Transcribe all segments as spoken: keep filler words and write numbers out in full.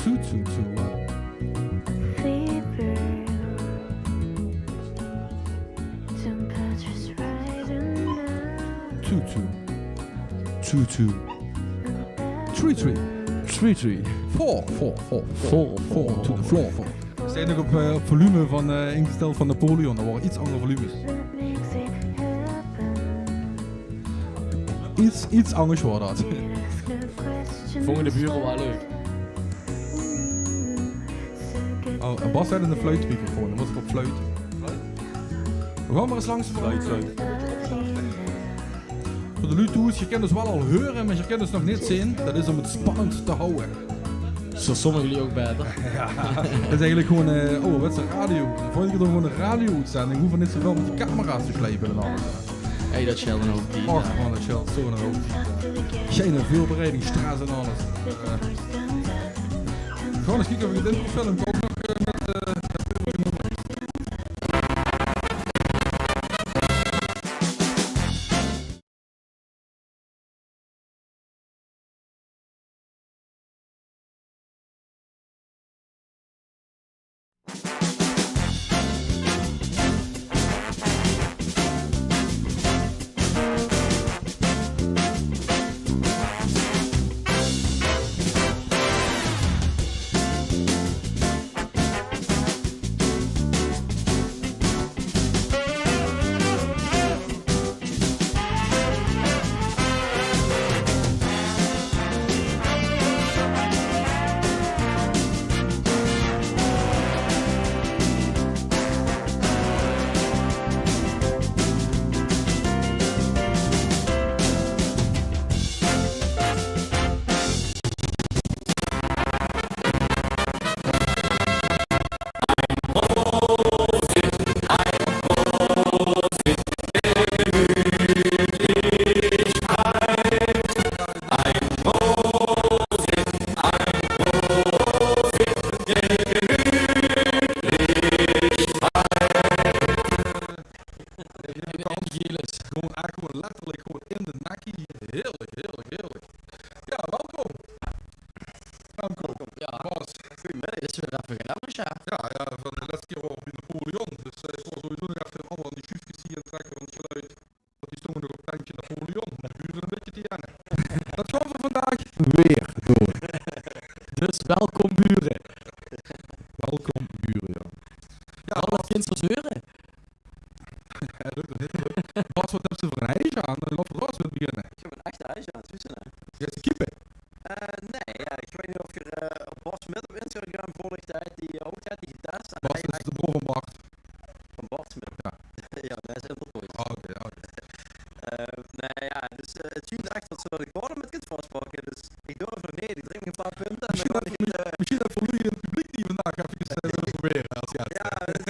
Two two two. Fever. Temperature's rising now. Two two. Two two. Three three. Three three. Four four four. Four four to the floor. Is hij nog op, eh, op volume van, eh, ingesteld van Napoleon? Dat waren iets andere volumes. Iets, iets anders was dat. Vónge de bure waal leuk. Oh, en Bas had 'ne fluitspeaker gewoon. Dan was ik op fluit. We gaon mer ins langs de fluit. Veur de luuj thoes, geer kint ós waal al heure, mer geer kint ós nog neet zeen. Dat is óm 't spannend te hawwe. Zo sommige luuj ouch beter. Ja, dat is eigelik gewoon, eh, ouderwetse radio. De volgende kier doon v'r gewoon 'n radio-oetzending. Hoeve v'r neet zoväöl mit die camera's te sjleipe en alles. Hey, dat scheelt 'nen houp tied. Och man, dat scheelt zo'n houp. Gein veurbereidingsstress en alles. Eh, gewoon ins kieke of ik dit nog film kan, eh, mit, eh, Gewoon ech gewoon letterlik gewoon in de nekkie. Heerlik, heerlik, heerlik. Ja, welkom. Welkom. Ja. Bas. Goeiemiddig. Is weer effe gedaan, ja. Ja, ja, van de lètste kier waore v'r bie Napoleon. Dus, eh, ik wol sowieso nog effe allemaol aan die sjuufkes hie aan 't trekke van 't geluid. Want die stónge nog op tentje Napoleon. Óm de bure 'n bietje te jenne. Dat gaon v'r vandaag weer doon. Dus welkom bure. Welkom bure, ja. Ja, Bas. Wat kins se ós heure? Bas, wat höbs se veur 'n hesj aan? Laot v'r dao ins mit beginne. Ik heb 'n echte hesj aan, zuus se, hè? Geis se kiepe? Eh, nee, ja, ik weit neet of geer, eh, Bas Smit op Instagram volg, dae haet die, eh, ouch, haet die getest. En Bas is de broor van Bart. Van Bart Smit? Ja. Ja, dae is Interpolis. Ah, oké, ja, oké. Eh, nee, ja, dus, eh, 't sjientj ech tot se dao de corde mit kins vaspakke. Dus ik durf nog neet, ik drink nog 'n paar punte en dan gaon ik, eh, mesjien effe luuj in 't publiek die vandaag effe, eh, wille probere es, ja. Ja, dus,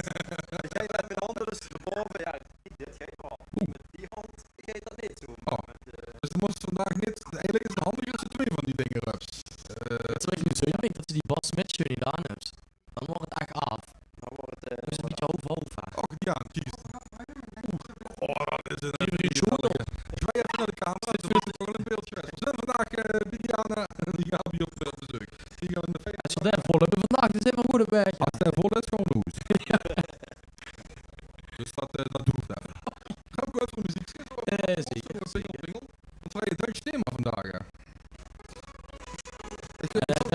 ik gaon 't effe mit de hant, dus de bove, ja, dit geit waal. Oeh. Mit die hant geit dat neet zo, mer mit, eh, dus dan mós se vandaag neet, eigelik is 't handig es se twee van die dinger höbs. Eh, dat is wat ik noe zeuke, dat se die Bas Smit sjoen neet aan höbs. Dan wuuert 't ech aaf. Dan wuuert 't, eh, dus 'n bietje hoof, hoof, hè. Och, ja, jeez. Oeh. Oh, dat is 'n, eh, die vriend sjoen. Gevaerlike. Gevaerlike. Nao de camera, dat is toch waal in beeld gewaes. V'r zeen vandaag, eh, bie Diana en die geit bie ós op, eh, bezeuk. Die gaon v'r in de feit. Es v'r dae vol höbbe vandaag, dan zeen v'r good op waeg. Es dae vol is, gaon v'r nao hoes. Ja. Dus dat, eh, dat doon v'r dan. Gaon v'r effe muziek schiete? Eh, zeker. Pingel, pingel. Want v'r höbbe 'n Duits thema vandaag, hè. Ik weit neet,